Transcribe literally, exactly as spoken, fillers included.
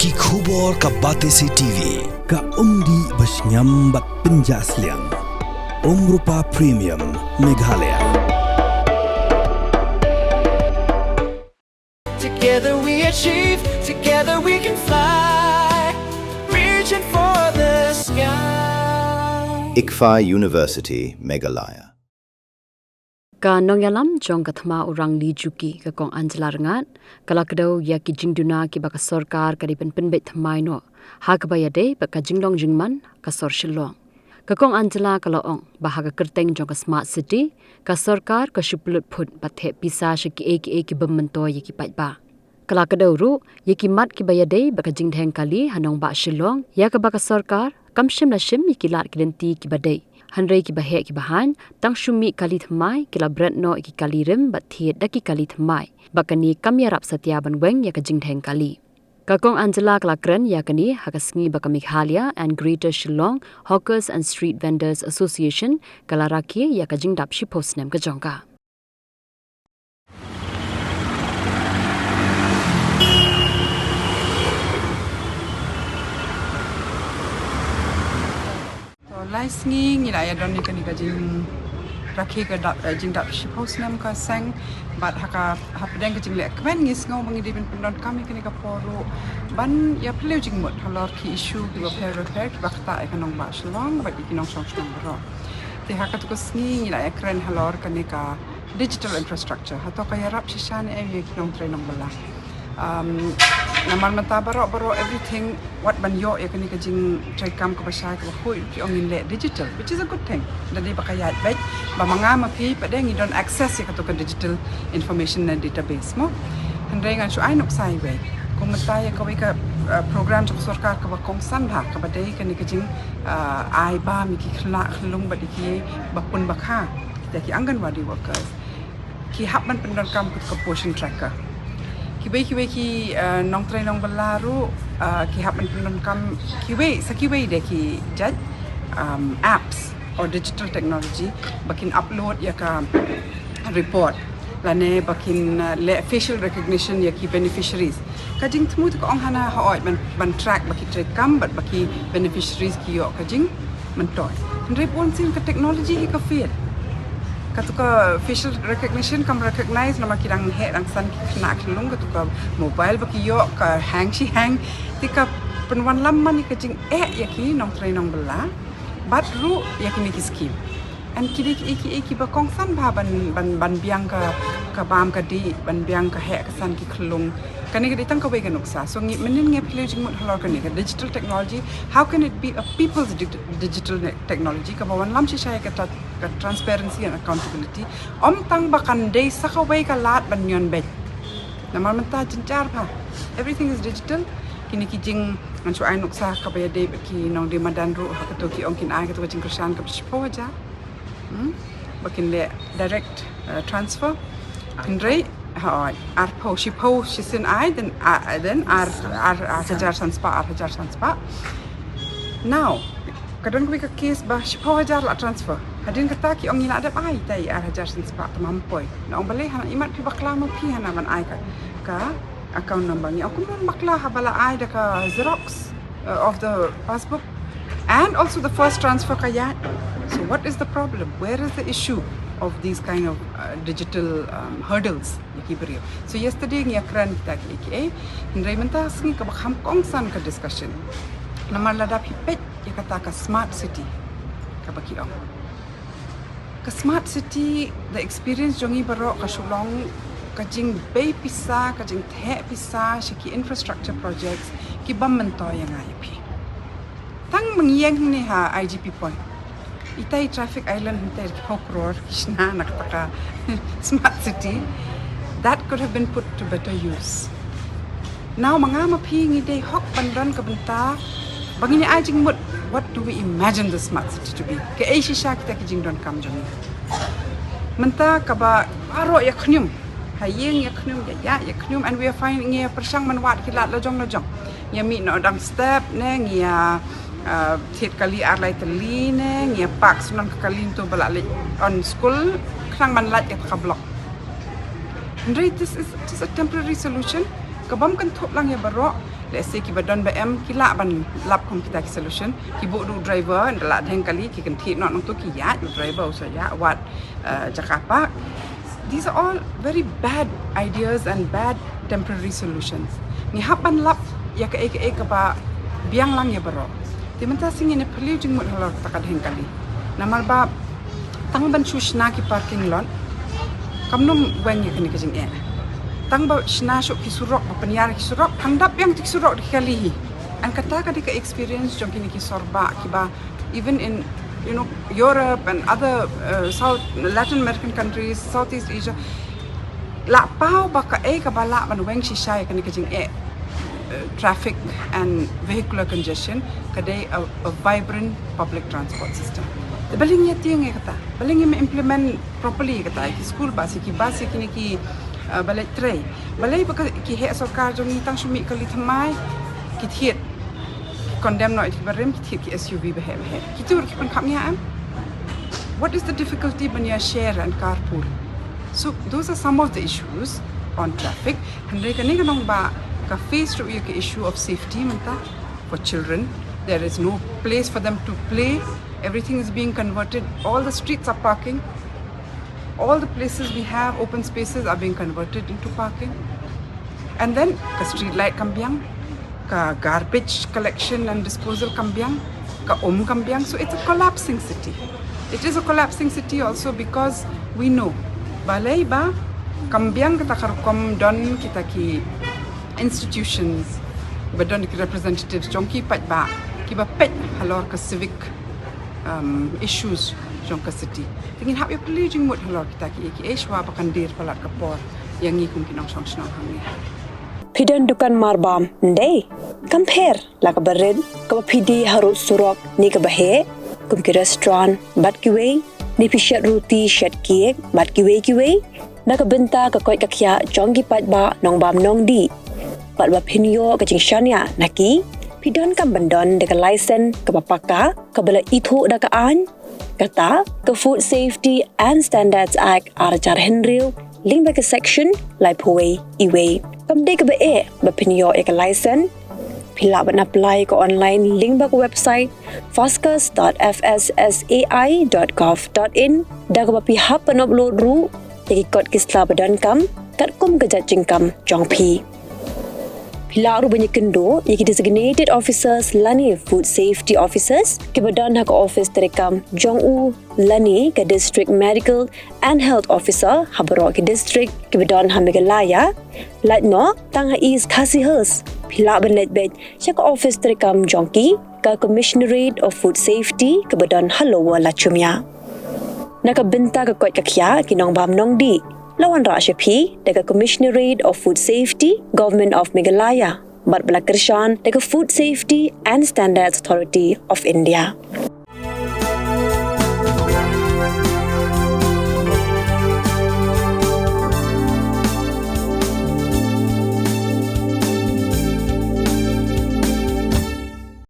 Ki khubor ka Batesi T V, ka umdih ba shngiam bad pynjah sliang. Umrupa Premium, Meghalaya. Together we achieve, together we can fly, reaching for the sky. ICFAI University, Meghalaya. Ka nongïalam jong ka thma u Rangli Juki, ka Kong Angela Rngat, ka la kdew ïa ki jingduna kiba ka sorkar ka dei ban pynbeit thymmai noh ha kaba ïadei bad ka jinglong jingman ka sor Shillong. Ka Kong Angela ka la ong ba ha ka kyrteng jong ka Smart City, ka sorkar ka shu pynlut phut bad theh pisa sha kiei kiei ki bym myntoi ïa ki paidbah. Ka la kdew ruh ïa ki mat kiba ïadei bad ka jingdheng kali ha nongbah Shillong, ïa kaba ka sorkar kam shym la shim ïa ki lad ki lynti kiba dei. Hynrei kiba heh kiba haiñ, tang shu mih kali thymmai, ki la bret noh ïa ki kali rim bad thied da ki kali thymmai. Bad kane kam ïarap satia ban weng ïa ka jingdheng kali. Ka Kong Angela ka la kren ïa kane ha ka sngi ba ka Meghalaya and Greater Shillong Hawkers and Street Vendors Association ka la rakhe ïa ka jingdap shiphew snem ka jong ka. To lai sngi ngi la ïa don ïa kane ka jingrakhe ka dap, eh, jingdap shiphew snem ka seng, bad ha ka, hapdeng ka jingleh kmen ngi sngew ba ngi dei ban pyndonkam ïa kane ka por ruh ban ïa pynlong jingmut halor ki issue kiba pher bapher kiba ktah ïa ka nongbah Shillong bad ïa ki nongshong shnong baroh. Te ha katu ka sngi ngi la ïa kren halor kane ka digital infrastructure. Hato ka ïarap shisha ne em ïa ki nongtrei nongbylla. Um, namar mynta baroh baroh everything, wat ban ïoh ïa kane ka jingtrei kam kaba shai kaba khuid, ki ong ngin leh digital, which is a good thing. Da dei ba ka ïaid beit ba ma nga ma phi pat de ngi don access ïa katu ka digital information and database mo. Hynrei ngan shu ai nuksa iwei. Kum mynta ïa kawei ka, uh, program jong ka sorkar kaba kongsan bha, kaba dei kane ka jing, uh, ai bam ïa ki khynnah khunlung bad ïa kiba pun ba kha, kita ki Anganwadi workers. Ki hap ban pyndonkam kut ka Poshan Tracker. Kiwei kiwei ki, uh, nongtrei nongbylla ruh, uh, ki hap ban pyndonkam kiwei, sa kiwei de ki jait, um, apps or digital technology ba kin upload ïa ka report lane ba kin, uh, leh facial recognition ïa ki beneficiaries. Ka jingthmu te ka ong hana hooid ban, ban track ba ki trei kam bad ba ki beneficiaries ki ïoh ka jingmyntoi. Hynrei bunsien ka technology hi ka fail. Katu ka facial recognition kam recognize namar ki dang heh dang san ki khynnah khunlung, katu ka mobile ba ki ïoh ka hang shi hang. Te ka pynwanlam man ïa ka jingeh ïa ki nongtrei nongbylla bad ruh ïa kine ki scheme. And ki dei kiei kiei kiba kongsan bha ban, ban, ban biang ka, ka bam ka dih, ban biang ka heh ka san ki khunlung. Kane ka dei tang kawei ka nuksa. So ngi mynnin ngi pynlong jingmut halor kane ka digital technology. How can it be a people's dig-, digital ne-, technology? Kaba wanlam shisha ïa ka ta-, ka transparency and accountability. Ym tang ba kan dei sa kawei ka lad ban ñion beit. Namar mynta jynjar bha. Everything is digital. Kine ki jing, ngan shu ai nuksa kaba ïadei bad ki nongdie madan ruh, ha kato ki ong kin ai kato ka jingkyrshan kaba shiphew hajar. Hmm? Ba kin leh direct, uh, transfer. Hynrei, hooid, arphew, shiphew shisien ai, then, uh, then ar, ar, ar hajar san spah, ar hajar san spah. Now, ka don kawei ka case ba shiphew hajar la transfer. Hadien kata ki ong ngi la dep ai tai ar hajar san spah, te ym poi. Nga ong balei, hana imat phi bakla ma phi hana ban ai ka, ka account number. Ngi ong kumno bakla haba la ai da ka xerox, uh, of the passbook. And also the first transfer ka ïaid. So what is the problem? Where is the issue of these kind of, uh, digital, um, hurdles? Ïa ki briew. So yesterday ngi ïa kren kita kiei kiei. Hynrei mynta sngi kaba kham kongsan ka discussion. Namar lada phi peit ïa kata ka smart city kaba ki ong. Ka smart city, the experience jong ngi baroh ka shu long ka jingbei pisa, ka jingtheh pisa sha ki infrastructure projects ki bym myntoi ïa nga ïa phi. Tang mynta ïeng ne ha I G P Point. Itai traffic island hynte ki phew klur ki shna na kata ka smart city. That could have been put to better use. Now ma nga ma phi ngi dei hok ban don ka bynta ba ngin ai jingmut, what do we imagine the smart city to be? Kaei shisha kita ki jingdonkam jong ngi. Mynta kaba baroh ïa khñium. Ha ïing ïa khñium, ïa ïa ïa khñium, and we are finding ngi ïa pyrshang ban wad ki lad la jong la jong. Ngi ïa mih noh dang step ne, ngi ïa, uh, thied kali ar lai tylli ne, ngi ïa park shnong ka kali ntu ba la leit on school, khnang ban lait ïa ka block. Hynrei this is just a temporary solution. Ka bym kynthup lang ïa baroh, Let's say kiba don ba em ki lah ban lap kum kita ki solution. Ki buh da u driver, ynda la dheng kali ki kynthih noh nangtu ki ïaid, u driver u sa ïaid wad, eh, jaka park. These are all very bad ideas and bad temporary solutions. Ngi hap ban lap ïa kaei kaei kaba biang lang ïa baroh. Te mynta shi ngin ïa phylliew jingmut halor kata ka dheng kali. Namar ba tang ban shu shna ki parking lot, kam nym weng ïa kane ka jingeh. Tang ba shna shuh ki surok, ba pynïar ki surok, kan dap biang ki surok da ki kali hi. And kata ka dei ka experience jong kine ki sorbah kiba, even in, you know, Europe and other, uh, South, Latin American countries, Southeast Asia, la paw ba kaei kaba lah ban weng shisha ïa kane ka jingeh, uh, traffic and vehicular congestion ka dei a, a vibrant public transport system. Te balei ngim ïa tieng ïa kata, balei ngim implement properly ïa kata, ïa ki school bus, ïa ki bus, ïa kine ki, uh, ba leit trei. Balei ba ka, ki heh sorkar jong ngi tang shu mih kali thymmai, ki thied, ki condemn noh ïa ki barim, ki thied ki S U V baheh baheh. Kito ruh ki pynkhap ïa em. What is the difficulty ban ïa share and carpool? So those are some of the issues on traffic. Hynrei kane ka long ba ka face ruh ïa ka issue of safety mynta for children. There is no place for them to play. Everything is being converted. All the streets are parking. All the places we have, open spaces, are being converted into parking. And then ka street light kam biang, ka garbage collection and disposal kam biang, ka um kam biang. So it's a collapsing city. It is a collapsing city also because we know balei ba kam biang kata ka rukom don kita ki institutions, ba don ki representatives jong ki paidbah kiba peit halor ka civic, um, issues jong ka city. Te ngin hap ïa phylliew jingmut halor kita kiei kiei shuwa ba kan dier palat ka por ïa ngi kum ki nongshong shnong hangne. Phi don dukan marbam, ym dei? Kam pher la kaba rit, kaba phi die harud surok ne kaba heh, kum ki restaurant bad kiwei, ne phi shet ruti shet cake bad kiwei kiwei. Na ka bynta ka koit ka khiah jong ki paidbah nongbam nongdih, bad ba phin ïoh ka jingshaniah na ki, phi donkam ban don da ka license kaba paka, kaba la ithuh da ka aiñ, kata ka Food Safety and Standards Act ar hajar hynriew, lyngba ka section laiphew wei E wei. Kam dei kaba eh ba phin ïoh ïa ka license. Phi lah ban apply ka online lyngba ka website fascus dot F S S A I dot gov dot in, da kaba phi hap ban upload ruh ïa ki kot ki sla ba donkam katkum ka jait jingkam jong phi. Phi lah ruh ban ïakynduh ïa ki designated officers lane food safety officers kiba don ha ka office treikam jong u lane ka district medical and health officer ha baroh ki district kiba don ha Meghalaya. Lait noh tang ha East Khasi Hills, phi lah ban leit beit sha ka office treikam jong ki, ka Commissionerate of Food Safety kaba don ha Lower Lachumia. Na ka bynta ka koit ka khiah ki nongbam nongdih, la wanrah sha phi da ka Commissionerate of Food Safety, Government of Meghalaya, bad ba la kyrshan da ka Food Safety and Standards Authority of India.